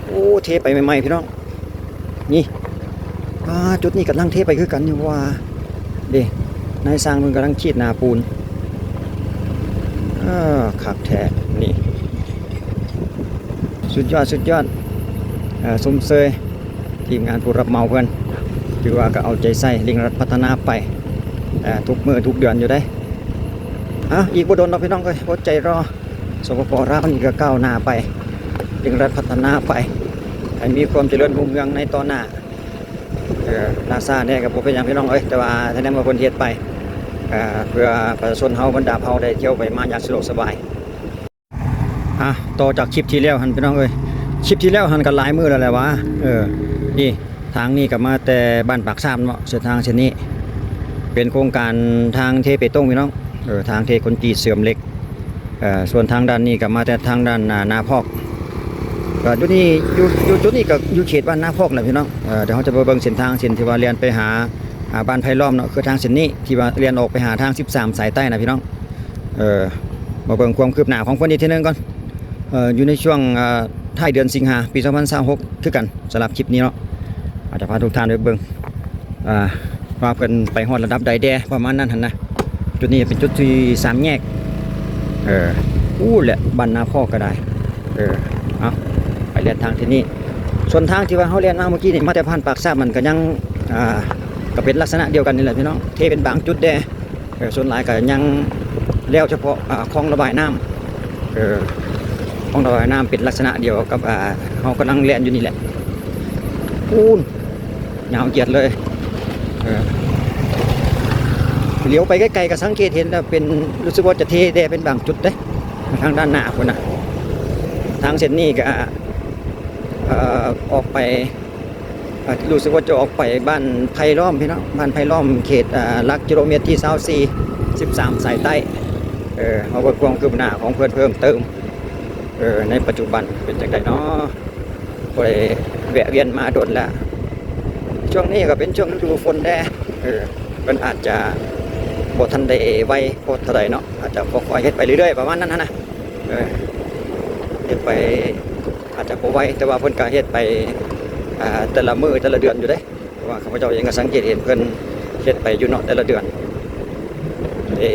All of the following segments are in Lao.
ໂອ້ ເທໄປໃໝ່ໆ ພີ່ນ້ອງ ນີ້ ອ່າ ຈຸດນີ້ກຳລັງເທໄປຄືກັນຢູ່ວ່າເດ້ ນາຍຊ່າງເພິ່ນກຳລັງຂີດໜ້າປູນ. ເອີ ຄັກແທ້ ນີ້ ສຸດຍອດ ສຸດຍອດ ເອີ ຊົມເຊີຍ ທີມງານຜູ້ຮັບເໝົາເພິ່ນ ຖືວ່າກໍເອົາໃຈໃສ່ເລັ່ງລັດພັດທະນາໄປ ເອີ ທຸກມື້ທຸກເດືອນຢູ່ເດ້. ອ່ະ ອີກບໍ່ດົນດອກພີ່ນ້ອງເອີຍ ອົດໃຈລໍ ສປປ ລາວນີ້ກໍກ້າວໜ້າໄປ ເລັ່ງລັດພັດທະນາໄປ ໃຫ້ມີຄວາມຈະເລີນຮຸ່ງເຮືອງໃນຕໍ່ໜ້າ. ເອີ ລ່າຊ້າແດ່ກໍບໍ່ເປັນຫຍັງພີ່ນ້ອງເອີຍ ແຕ່ວ່າແສດງວ່າເພິ່ນເຮັດໄປ ເອີ ເພື່ອປະຊາຊົນເຮົາ ບັນດາເຜົ່າໄດ້ທ່ຽວໄປມາຢ່າງສະດວກສະບາຍ. ອ່ະ ຕໍ່ຈາກຄລິບທີ່ແລ້ວຫັ້ນພີ່ນ້ອງເອີຍ ຄລິບທີ່ແລ້ວຫັ້ນກໍຫຼາຍມື້ແລ້ວແຫຼະຫວາ. ເອີ ນີ້ ທາງນີ້ກໍມາແຕ່ບ້ານປາກຊາມເນາະ ເສັ້ນທາງເສັ້ນນີ້ ເປັນໂຄງການທາງເທເປຕົງພີ່ນ້ອງ ເອີ ທາງເທຄອນກຣີດເຊື່ອມເຫຼັກ. ເອີ ສ່ວນທາງດ້ານນີ້ກໍມາແຕ່ທາງດ້ານ ນາ ນາພອກ ກໍຢູ່ນີ້ ຢູ່ ຢູ່ຈຸດນີ້ກໍຢູ່ເຂດບ້ານນາພອກແຫຼະພີ່ນ້ອງ. ເອີ ດຽວເຮົາຈະໄປເບິ່ງເສັ້ນທາງເສັ້ນທີ່ວ່າແລ່ນໄປຫາ ອ່າ ບ້ານໄຜ່ລ້ອມເນາະ ຄືທາງເສັ້ນນີ້ທີ່ວ່າແລ່ນອອກໄປຫາທາງສິບສາມສາຍໃຕ້ນະພີ່ນ້ອງ. ເອີ ມາເບິ່ງຄວາມຄືບໜ້າຂອງເພິ່ນອີກເທື່ອໜຶ່ງກ່ອນ. ເອີ ຢູ່ໃນຊ່ວງ ເອີ ທ້າຍເດືອນສິງຫາ ປີສອງພັນຊາວຫົກ ຄືກັນ ສຳລັບຄລິບນີ້ເນາະ ອາດຈະພາທຸກທ່ານໄປເບິ່ງ ອ່າ ວ່າເພິ່ນໄປຮອດລະດັບໃດແດ່ ປະມານນັ້ນຫັ້ນນະ. ຈຸດນີ້ເປັນຈຸດທີ່ສາມແຍກ ເອີ ອູ້ແຫຼະ ບ້ານນາພອກກໍໄດ້. ເອີ ເອົາ ໄປແລ່ນທາງທີ່ນີ້ ສ່ວນທາງທີ່ວ່າເຮົາແລ່ນມາເມື່ອກີ້ນີ້ ມາແຕ່ຜ່ານປາກຊາມ ມັນກໍຍັງ ອ່າ ກໍເປັນລັກສະນະດຽວກັນນີ້ແຫຼະພີ່ນ້ອງ ເທເປັນບາງຈຸດແດ່. ເອີ ສ່ວນຫຼາຍກໍຍັງແລ້ວສະເພາະ ອ່າ ຄອງລະບາຍນ້ຳ ເອີ ຄອງລະບາຍນ້ຳເປັນລັກສະນະດຽວກັບ ອ່າ ເຮົາກຳລັງແລ່ນຢູ່ນີ້ແຫຼະ. ປູນ ຍາວຢຽດເລີຍ ເອີ ຫຼຽວໄປໄກໆກໍສັງເກດເຫັນແລ້ວເປັນ ຮູ້ສຶກວ່າຈະເທແດ່ເປັນບາງຈຸດເດ້ ທາງດ້ານໜ້າພຸ້ນນະ. ທາງເສັ້ນນີ້ກໍ ເອີ ອອກໄປ ອ່າ ຮູ້ສຶກວ່າຈະອອກໄປບ້ານໄຜ່ລ້ອມພີ່ນ້ອງ ບ້ານໄຜ່ລ້ອມ ເຂດ ອ່າ ຫຼັກກິໂລເມດທີຊາວສີ່ ສິບສາມສາຍໃຕ້. ເອີ ເຮົາເບິ່ງຄວາມຄືບໜ້າຂອງເພິ່ນເພີ່ມເຕີມ ເອີ ໃນປັດຈຸບັນເປັນຈັ່ງໃດເນາະ ບໍ່ໄດ້ແວະວຽນມາດົນແລ້ວ. ຊ່ວງນີ້ກໍເປັນຊ່ວງລະດູຝົນແດ່ ເອີ ເພິ່ນອາດຈະບໍ່ທັນໄດ້ໄວພໍເທົ່າໃດເນາະ ອາດຈະຄ່ອຍໆເຮັດໄປເລື້ອຍໆ ປະມານນັ້ນຫັ້ນນະ. ເອີ ເຮັດໄປອາດຈະບໍ່ໄວ ແຕ່ວ່າເພິ່ນກໍເຮັດໄປ ອ່າ ແຕ່ລະມື້ແຕ່ລະເດືອນຢູ່ເດ້ ເພາະວ່າຂ້າພະເຈົ້າເອງກໍສັງເກດເຫັນເພິ່ນເຮັດໄປຢູ່ເນາະ ແຕ່ລະເດືອນ. ເອີ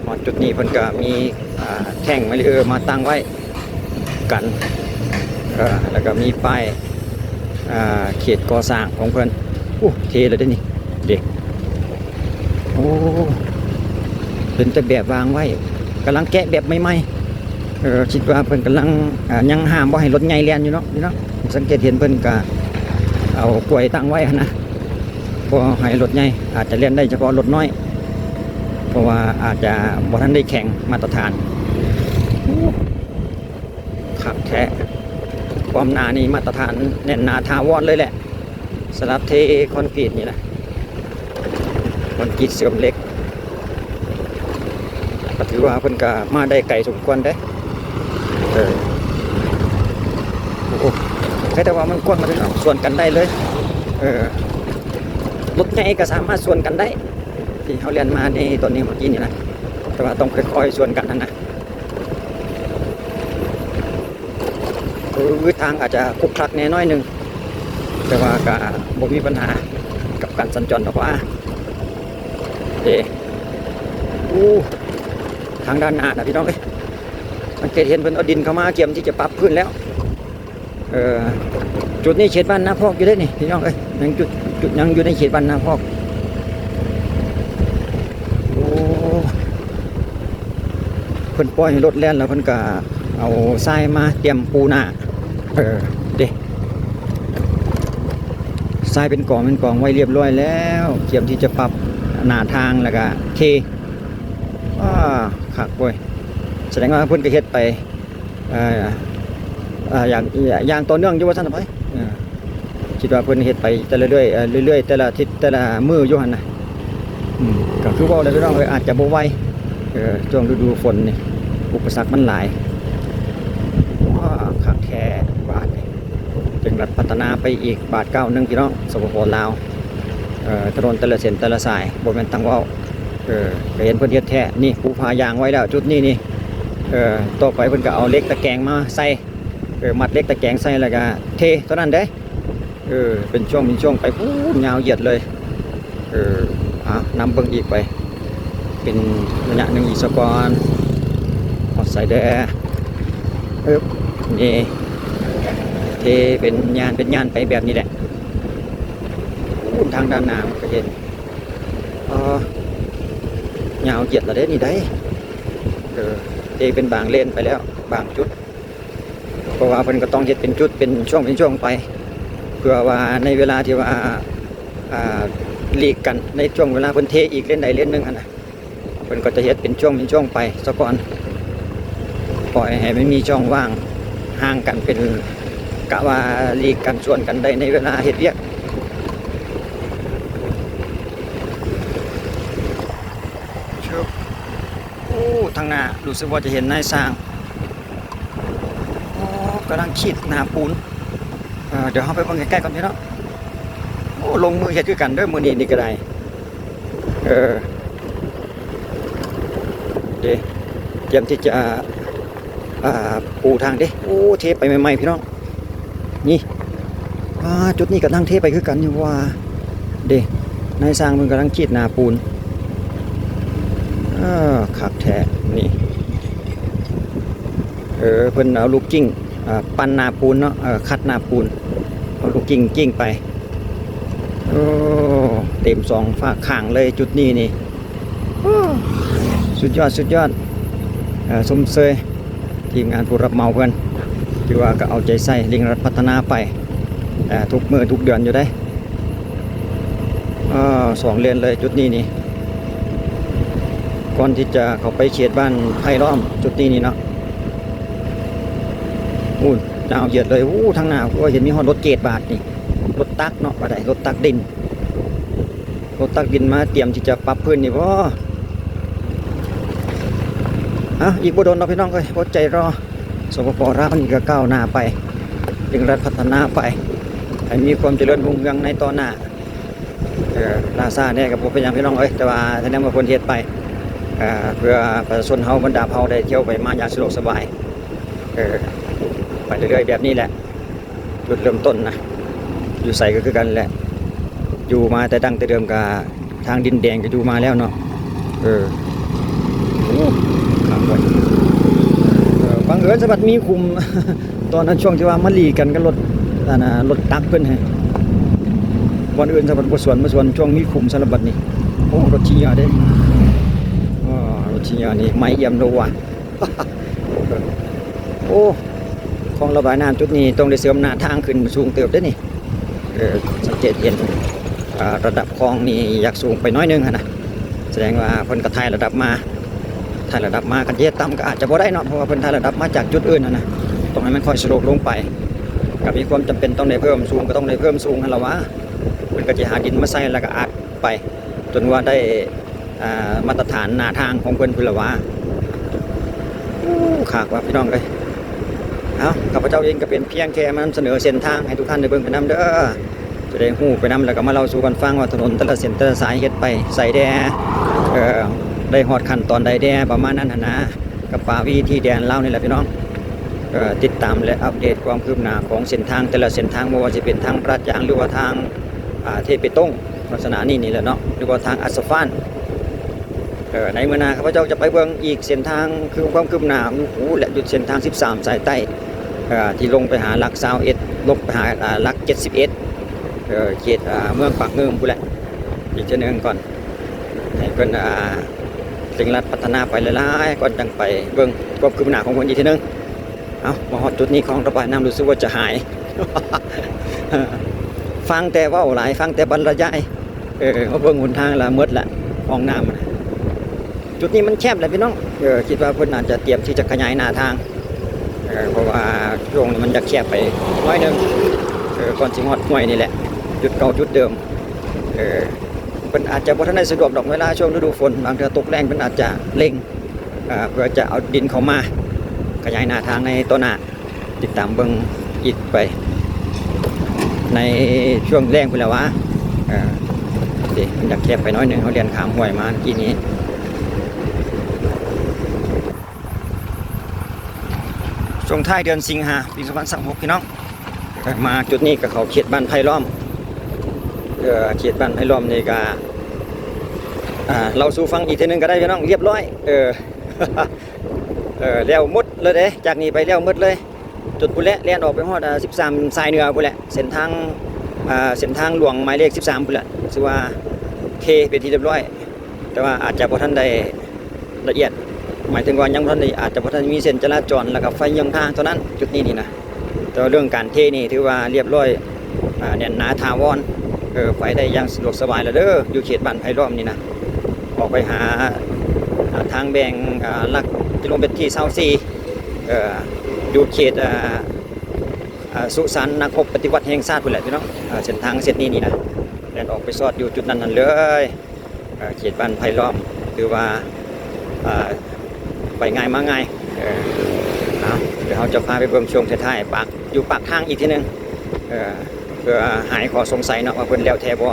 ຮອດຈຸດນີ້ເພິ່ນກໍມີ ອ່າ ແທ່ງບາຣິເອີມາຕັ້ງໄວ້ກັນ ເອີ ແລ້ວກໍມີປ້າຍ ອ່າ ເຂດກໍ່ສ້າງຂອງເພິ່ນ. ໂອ້ ເທແລ້ວເດ້ນີ້ ເດ້ ໂອ້ ເປັນແຕ່ແບບວາງໄວ້ ກຳລັງແກະແບບໃໝ່ໆ. ເອີ ຄິດວ່າເພິ່ນກຳລັງ ອ່າ ຍັງຫ້າມບໍ່ໃຫ້ລົດໃຫຍ່ແລ່ນຢູ່ເນາະ ເນາະ ສັງເກດເຫັນເພິ່ນກະເອົາກວຍຕັ້ງໄວ້ຫັ້ນນະ ບໍ່ໃຫ້ລົດໃຫຍ່ ອາດຈະແລ່ນໄດ້ສະເພາະລົດນ້ອຍ ເພາະວ່າອາດຈະບໍ່ທັນໄດ້ແຂງມາດຕະຖານ. ໂອ້ ຄັກແທ້ ຄວາມໜານີ້ມາດຕະຖານແໜ້ນໜາຖາວອນເລີຍແຫຼະ ສຳລັບເທຄອນກຣີດນີ້ນະ ຄອນກຣີດເຊື່ອມເຫຼັກ ກໍຖືວ່າເພິ່ນກໍມາໄດ້ໄກສົມຄວນເດ້. ເອີ ໂອ້ ແຕ່ວ່າມັນກວ້າງ ມັນສວນກັນໄດ້ເລີຍ ເອີ ລົດໃຫຍ່ກໍສາມາດສວນກັນໄດ້ ທີ່ເຮົາແລ່ນມາໃນຕອນນີ້ເມື່ອກີ້ນີ້ນະ ແຕ່ວ່າຕ້ອງຄ່ອຍໆສວນກັນຫັ້ນນະ. ເອີ ທາງອາດຈະຂຸກຂະແດ່ໜ້ອຍໜຶ່ງ ແຕ່ວ່າກະບໍ່ມີບັນຫາກັບການສັນຈອນດອກວ່າ. ເອີ ໂອ້ ທາງດ້ານໜ້ານະພີ່ນ້ອງເອີຍ ສັງເກດເຫັນເພິ່ນເອົາດິນເຂົ້າມາກຽມທີ່ຈະປັບພື້ນແລ້ວ. ເອີ ຈຸດນີ້ເຂດບ້ານນາພອກຢູ່ເດ້ນີ້ພີ່ນ້ອງເອີຍ ຍັງຈຸດ ຈຸດຍັງຢູ່ໃນເຂດບ້ານນາພອກ. ໂອ້ ເພິ່ນປ່ອຍໃຫ້ລົດແລ່ນແລ້ວເພິ່ນກະເອົາຊາຍມາຕຽມປູໜ້າ ເອີ ເດ້ ຊາຍເປັນກອງເປັນກອງໄວ້ລຽບລ້ອຍແລ້ວ ກຽມທີ່ຈະປັບໜ້າທາງແລ້ວກະເທ. ອ້າ ຄັກເວີຍ ສະແດງວ່າເພິ່ນກະເຮັດໄປ ເອີ ເອີ ຢ່າງ ຢ່າງຕໍ່ເນື່ອງຢູ່ວ່າຊັ້ນໄປ. ເອີ ຄິດວ່າເພິ່ນເຮັດໄປແຕ່ລະເລື້ອຍ ເອີ ເລື້ອຍໆ ແຕ່ລະທິດ ແຕ່ລະມື້ຢູ່ຫັ້ນນະ. ອືມ ກໍຄືເວົ້າແຫຼະພີ່ນ້ອງເອີຍ ອາດຈະບໍ່ໄວ ເອີ ຊ່ວງລະດູຝົນນີ້ ອຸປະສັກມັນຫຼາຍ. ວ້າ ຄັກແທ້ບາດນີ້ ຈຶ່ງລັດພັດທະນາໄປອີກບາດກ້າວໜຶ່ງພີ່ນ້ອງ ສປປ ລາວ. ເອີ ຖະໜົນແຕ່ລະເສັ້ນແຕ່ລະສາຍ ບໍ່ແມ່ນທາງເວົ້າ. ເອີ ກໍເຫັນເພິ່ນເຮັດແທ້ ນີ້ ປູພາຢາງໄວ້ແລ້ວຈຸດນີ້ນີ້. ເອີ ຕໍ່ໄປເພິ່ນກໍເອົາເຫຼັກຕະແກງມາໃສ່ ເອີ ມັດເຫຼັກຕະແກງໃສ່ ແລ້ວກະເທເທົ່ານັ້ນເດ້. ເອີ ເປັນຊ່ວງເປັນຊ່ວງໄປພຸ້ນ ຍາວຢຽດເລີຍ. ເອີ ເອົາ ນຳເບິ່ງອີກໄປ ເປັນໄລຍະໜຶ່ງອີກສາກ່ອນ. ຮອດໃສແດ່? ເອີບ ນີ້ ເທເປັນຍານເປັນຍານໄປແບບນີ້ແຫຼະ. ພຸ້ນ ທາງດ້ານໜ້າມັນກະເຫັນ ອໍ ຍາວຢຽດລະເດ້ນີ້ໄດ໋. ເອີ ເທເປັນບາງເລນໄປແລ້ວ ບາງຈຸດ. ເພາະວ່າເພິ່ນກໍຕ້ອງເຮັດເປັນຈຸດເປັນຊ່ວງເປັນຊ່ວງໄປ ເພື່ອວ່າໃນເວລາທີ່ວ່າ ອ່າ ຫຼີກກັນ ໃນຊ່ວງເວລາເພິ່ນເທອີກເລນໃດເລນໜຶ່ງຫັ້ນນະ ເພິ່ນກໍຈະເຮັດເປັນຊ່ວງເປັນຊ່ວງໄປສາກ່ອນ ປ່ອຍໃຫ້ມັນມີຊ່ອງວ່າງຫ່າງກັນ ເປັນກະວ່າຫຼີກກັນສວນກັນໄດ້ໃນເວລາເຮັດວຽກ. ໂອ້ ທາງໜ້າຮູ້ສຶກວ່າຈະເຫັນນາຍຊ່າງ ໂອ້ ກຳລັງຂີດໜ້າປູນ. ເອີ ດຽວເຮົາໄປເບິ່ງໃກ້ໆກ່ອນພີ່ນ້ອງ. ໂອ້ ລົງມືເຮັດຄືກັນເດີມື້ນີ້ນີ້ກໍໄດ້. ເອີ ເດ ຕຽມທີ່ຈະ ອ່າ ປູທາງເດ້. ໂອ້ ເທໄປໃໝ່ໆພີ່ນ້ອງ. ນີ້ ອ່າ ຈຸດນີ້ກຳລັງເທໄປຄືກັນຢູ່ວ່າເດ້ ນາຍຊ່າງເພິ່ນກຳລັງຂີດໜ້າປູນ. ເອີ ຄັກແທ້ນີ້. ເອີ ເພິ່ນເອົາລູກກິ້ງ ອ່າ ປັ້ນໜ້າປູນເນາະ ເອີ ຂັດໜ້າປູນ ເອົາລູກກິ້ງກິ້ງໄປ. ໂອ້ ເຕັມສອງຝາກຂ້າງເລີຍຈຸດນີ້ນີ້. ໂອ້ ສຸດຍອດ ສຸດຍອດ. ເອີ ຊົມເຊີຍທີມງານຜູ້ຮັບເໝົາເພິ່ນ ຖືວ່າກໍເອົາໃຈໃສ່ເລັ່ງລັດພັດທະນາໄປ ເອີ ທຸກມື້ທຸກເດືອນຢູ່ເດ້. ເອີ ສອງເລນເລີຍຈຸດນີ້ນີ້ ກ່ອນທີ່ຈະເຂົ້າໄປເຂດບ້ານໄຜ່ລ້ອມ ຈຸດນີ້ນີ້ເນາະ. ໂອ້ ຍາວຢຽດເລີຍ. ໂອ້ ທາງໜ້າ ໂອ້ ເຫັນມີຮອດລົດເກດບາດນີ້ ລົດຕັກເນາະ ບາດໃດ ລົດຕັກດິນ ລົດຕັກດິນມາຕຽມທີ່ຈະປັບພື້ນນີ້ບໍ? ເອົ້າ ອີກບໍ່ດົນດອກພີ່ນ້ອງເອີຍ ອົດໃຈລໍ. ສປປ ລາວນີ້ກໍກ້າວໜ້າໄປ ເລັ່ງລັດພັດທະນາໄປ ໃຫ້ມີຄວາມຈະເລີນຮຸ່ງເຮືອງໃນຕໍ່ໜ້າ. ເອີ ລ່າຊ້າແດ່ກໍບໍ່ເປັນຫຍັງພີ່ນ້ອງເອີຍ ແຕ່ວ່າສະແດງວ່າເພິ່ນເຮັດໄປ ເອີ ເພື່ອປະຊາຊົນເຮົາ ບັນດາເຜົ່າໄດ້ທ່ຽວໄປມາຢ່າງສະດວກສະບາຍ. ເອີ ໄປເລື້ອຍໆແບບນີ້ແຫຼະ ຈຸດເລີ່ມຕົ້ນນະ ຢູ່ໃສກໍຄືກັນແຫຼະ ຢູ່ມາແຕ່ດັ້ງແຕ່ເດີມກໍ ທາງດິນແດງກໍຢູ່ມາແລ້ວເນາະ. ເອີ ໂອ້ ຄັກເວີຍ. ເອີ ບັງເອີນສະບັດມີຂຸມ ຕອນນັ້ນຊ່ວງທີ່ວ່າມາຫຼີກັນກັບລົດ ອັນນ່າ ລົດຕັກເພິ່ນຫັ້ນ ບ່ອນອື່ນສະບັດບໍ່ສວນ ມາສວນຊ່ວງມີຂຸມສາລະບັດນີ້. ໂອ້ ລົດຂີ້ເຫຍື້ອເດ້ ອໍ ລົດຂີ້ເຫຍື້ອນີ້ໄໝ້ອຽມໂລວ່າ. ໂອ້ ຄອງລະບາຍນ້ຳຈຸດນີ້ຕ້ອງໄດ້ເສີມໜ້າທາງຂຶ້ນສູງເຕີບເດ້ນີ້. ເອີ ສັງເກດເຫັນ ອ່າ ລະດັບຄອງນີ້ຢາກສູງໄປໜ້ອຍໜຶ່ງຫັ້ນນະ ສະແດງວ່າເພິ່ນກໍໄຕ່ລະດັບມາ ໄຕ່ລະດັບມາ ຄັນຈະເຮັດຕ່ຳກໍອາດຈະບໍ່ໄດ້ເນາະ ເພາະວ່າເພິ່ນໄຕ່ລະດັບມາຈາກຈຸດອື່ນຫັ້ນນະ ຕ້ອງໃຫ້ມັນຄ່ອຍສະໂລບລົງໄປ ກໍມີຄວາມຈຳເປັນຕ້ອງໄດ້ເພີ່ມສູງ ກໍຕ້ອງໄດ້ເພີ່ມສູງຫັ້ນລະວ່າ ເພິ່ນກໍຈະຫາດິນມາໃສ່ ແລ້ວກໍອັດໄປ ຈົນວ່າໄດ້ ອ່າ ມາດຕະຖານໜ້າທາງຂອງເພິ່ນພຸ້ນລະວ່າ. ໂອ້ ຄັກວ່າພີ່ນ້ອງເອີຍ. ເອົ້າ ຂ້າພະເຈົ້າເອງກໍເປັນພຽງແຄ່ມານຳສະເໜີເສັ້ນທາງໃຫ້ທຸກທ່ານໄດ້ເບິ່ງໄປນຳເດີ ຈະໄດ້ຮູ້ໄປນຳ ແລ້ວກໍມາເລົ່າສູ່ກັນຟັງວ່າຖະໜົນແຕ່ລະເສັ້ນແຕ່ລະສາຍເຮັດໄປໃສແດ່ ເອີ ໄດ້ຮອດຂັ້ນຕອນໃດແດ່ ປະມານນັ້ນຫັ້ນນະ ກັບປ່າວິຖີທີ່ແດນລາວນີ້ແຫຼະພີ່ນ້ອງ. ເອີ ຕິດຕາມ ແລະ ອັບເດດຄວາມຄືບໜ້າຂອງເສັ້ນທາງແຕ່ລະເສັ້ນທາງ ບໍ່ວ່າຊິເປັນທາງປະຈາງ ຫຼືວ່າທາງ ອ່າ ເທເປຕົງ ລັກສະນະນີ້ນີ້ແຫຼະເນາະ ຫຼືວ່າທາງອັດສະຟານ. ເອີ ໃນມື້ໜ້າຂ້າພະເຈົ້າຈະໄປເບິ່ງອີກເສັ້ນທາງ ຄືຄວາມຄືບໜ້າຢູ່ພຸ້ນແຫຼະ ຢູ່ເສັ້ນທາງສິບສາມສາຍໃຕ້ ເອີ ທີ່ລົງໄປຫາຫຼັກຊາວເອັດ ລົງໄປຫາ ອ່າ ຫຼັກເຈັດສິບເອັດ ເອີ ເຂດ ອ່າ ເມືອງປາກງື່ມພຸ້ນແຫຼະ ອີກເທື່ອໜຶ່ງກ່ອນ ໃຫ້ເພິ່ນ ອ່າ ເລັ່ງລັດພັດທະນາໄປຫຼາຍໆ ກ່ອນຈັ່ງໄປເບິ່ງຄວາມຄືບໜ້າຂອງເພິ່ນອີກເທື່ອໜຶ່ງ. ເອົ້າ ມາຮອດຈຸດນີ້ ຄອງລະບາຍນ້ຳຮູ້ສຶກວ່າຈະຫາຍ ຟັງແຕ່ເວົ້າຫຼາຍ ຟັງແຕ່ບັນລະຍາຍ ເອີ ມາເບິ່ງຫົນທາງລະໝົດລະ ຫ້ອງນ້ຳ. ຈຸດນີ້ມັນແຄບແຫຼະພີ່ນ້ອງ ເອີ ຄິດວ່າເພິ່ນອາດຈະຕຽມທີ່ຈະຂະຫຍາຍໜ້າທາງ ເອີ ເພາະວ່າຊ່ວງນີ້ມັນຈະແຄບໄປໜ້ອຍໜຶ່ງ ເອີ ກ່ອນຊິຮອດຫ້ວຍນີ້ແຫຼະ ຈຸດເກົ່າຈຸດເດີມ. ເອີ ເພິ່ນອາດຈະບໍ່ທັນໄດ້ສະດວກດອກ ເວລາຊ່ວງລະດູຝົນ ບາງເທື່ອຕົກແລ້ງເພິ່ນອາດຈະເລັ່ງ ເອີ ເພື່ອຈະເອົາດິນເຂົ້າມາຂະຫຍາຍໜ້າທາງໃນຕໍ່ໜ້າ. ຕິດຕາມເບິ່ງອີກໄປໃນຊ່ວງແລງພຸ້ນແຫຼະຫວາ. ເອີ ເດ ມັນຢາກແຄບໄປໜ້ອຍໜຶ່ງ ເຮົາລ່ຽນຂ້າມຫ້ວຍມາກີ້ນີ້. ຊ່ວງທ້າຍເດືອນສິງຫາ ປີສອງພັນຊາວຫົກ ພີ່ນ້ອງ. ເອີ ມາຈຸດນີ້ກໍເຂົ້າເຂດບ້ານໄຜ່ລ້ອມ. ເອີ ເຂດບ້ານໄຜ່ລ້ອມນີ້ກໍ ອ່າ ເລົ່າສູ່ຟັງອີກເທື່ອໜຶ່ງກໍໄດ້ພີ່ນ້ອງ. ລຽບຮ້ອຍ ເອີ ເອີ ແລ້ວໝົດເລີຍເດ້ ຈາກນີ້ໄປແລ້ວໝົດເລີຍ ຈົນພຸ້ນແຫຼະ ແລ່ນອອກໄປຮອດ ອ່າ ສິບສາມ ສາຍເໜືອພຸ້ນແຫຼະ. ເສັ້ນທາງ ອ່າ ເສັ້ນທາງຫຼວງໝາຍເລກສິບສາມພຸ້ນແຫຼະ ຖືວ່າເທເປັນທີ່ລຽບຮ້ອຍ. ແຕ່ວ່າອາດຈະບໍ່ທັນໄດ້ລະອຽດ ໝາຍເຖິງວ່າຍັງບໍ່ທັນໄດ້ ອາດຈະບໍ່ທັນມີເສັ້ນຈະລາຈອນ ແລ້ວກໍໄຟເຍືອງທາງເທົ່ານັ້ນ ຈຸດນີ້ນີ້ນະ. ແຕ່ວ່າເລື່ອງການເທນີ້ຖືວ່າລຽບຮ້ອຍ ອາ ແໜ້ນໜາຖາວອນ ເອີ ໄປໄດ້ຢ່າງສະດວກສະບາຍແລ້ວເດີ ຢູ່ເຂດບ້ານໄຜ່ລ້ອມນີ້ນະ. ອອກໄປຫາ ອາ ທາງແບ່ງ ອາ ຫຼັກກິໂລແມັດທີຊາວສີ່ ເອີ ຢູ່ເຂດ ອາ ອາ ສຸສານນັກຮົບປະຕິວັດແຫ່ງຊາດພຸ້ນແຫຼະພີ່ນ້ອງ. ອາ ເສັ້ນທາງເສັ້ນນີ້ນີ້ນະ ແລ່ນອອກໄປຊອດຢູ່ຈຸດນັ້ນຫັ້ນເລີຍ. ເອີ ເຂດບ້ານໄຜ່ລ້ອມ ຖືວ່າ ເອີ ໄປງ່າຍມາງ່າຍ. ເອີ ເອົາ ດຽວເຮົາຈະພາໄປເບິ່ງຊ່ວງທ້າຍໆ ປາກ ຢູ່ປາກທາງອີກເທື່ອໜຶ່ງ ເອີ ເພື່ອຫາຍຂໍ້ສົງໄສເນາະ ວ່າເພິ່ນແລ້ວແທ້ບໍ່.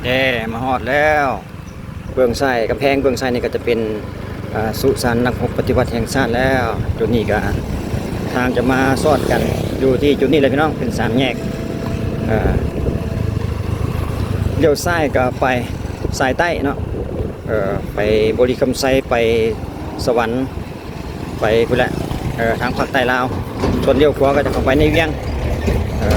ແດ່ ມາຮອດແລ້ວ. ເບື້ອງຊ້າຍ ກຳແພງເບື້ອງຊ້າຍນີ້ກໍຈະເປັນ ອາ ສຸສານນັກຮົບປະຕິວັດແຫ່ງຊາດແລ້ວ. ຈຸດນີ້ກໍ ທາງຈະມາຊອດກັນຢູ່ທີ່ຈຸດນີ້ແຫຼະພີ່ນ້ອງ ເປັນສາມແຍກ. ເອີ ລ້ຽວຊ້າຍກໍໄປສາຍໃຕ້ເນາະ ເອີ ໄປບໍລິຄຳໄຊ ໄປສະຫວັນ ໄປພຸ້ນແຫຼະ ເອີ ທາງພາກໃຕ້ລາວ. ສ່ວນລ້ຽວຂວາກໍຈະເຂົ້າໄປໃນວຽງ ເອີ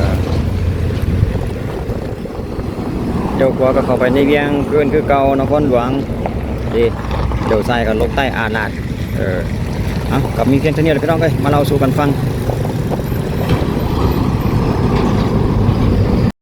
ລ້ຽວຂວາກໍເຂົ້າໄປໃນວຽງຄືນຄືເກົ່າ ນະຄອນຫຼວງ. ເດ ລ້ຽວຊ້າຍກໍລົງໃຕ້ອາລາດ. ເອີ ເອົາ ກໍມີພຽງເທົ່ານີ້ແຫຼະພີ່ນ້ອງເອີຍ ມາເລົ່າສູ່ກັນຟັງ.